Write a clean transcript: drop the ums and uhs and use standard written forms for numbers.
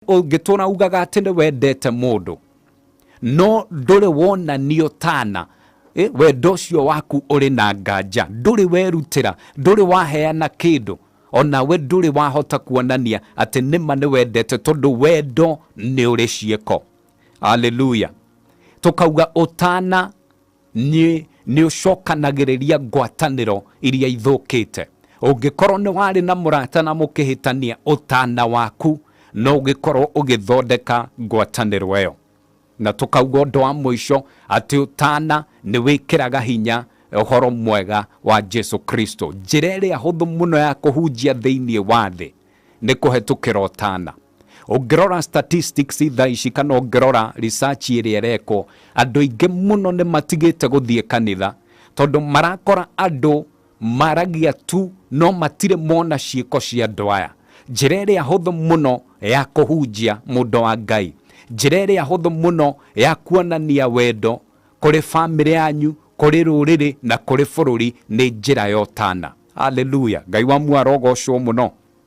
Ũngĩtũra ugaga atĩ nĩ wendete mũndũ no ndũrĩ wonanio tana, wendo ũcio waku ũrĩ na nganja, ndũrĩ werutĩra, ndũrĩ waheana kĩndũ, onawe ndũrĩ wahota kuonania atĩ nĩma nĩ wendete, tondũ wendo nĩ ũrĩ ciĩko. Haleluya. Tũkauga ũtana nĩ ũcokanagĩrĩria ngwatanĩro iria ithũkĩte. Ũngĩkorwo nĩ warĩ na mũrata na mũkĩhĩtania, ũtana waku no ũgĩkorwo ũgĩthondeka ngwatanĩro ĩyo. Na tũkauga ũndũ wa mũico atĩ ũtana nĩ wĩkĩraga hinya ũhoro mwega wa Jesu Kristo. Njĩra ĩrĩa hũthũ mũno ya kũhunjia thĩinĩ wa thĩ nĩ kũhetũkĩra ũtana. Ũngĩrora statistics thaa ici kana ũngĩrora research ĩrĩa ĩrekwo, andũ aingĩ mũno nĩ matigĩte gũthiĩ kanitha tondũ marakora andũ maragia tu no matirĩ mona ciĩko cia andũ aya. Njĩra ĩrĩa hũthũ mũno ya kũhunjia mũndũ wa Ngai, njĩra ĩrĩa hũthũ mũno ya kuonania wendo kũrĩ bamĩrĩ yanyu, kũrĩ rũrĩrĩ na kũrĩ bũrũri nĩ njĩra ya ũtana. Haleluya. Ngai wa muoyo arogocwo mũno.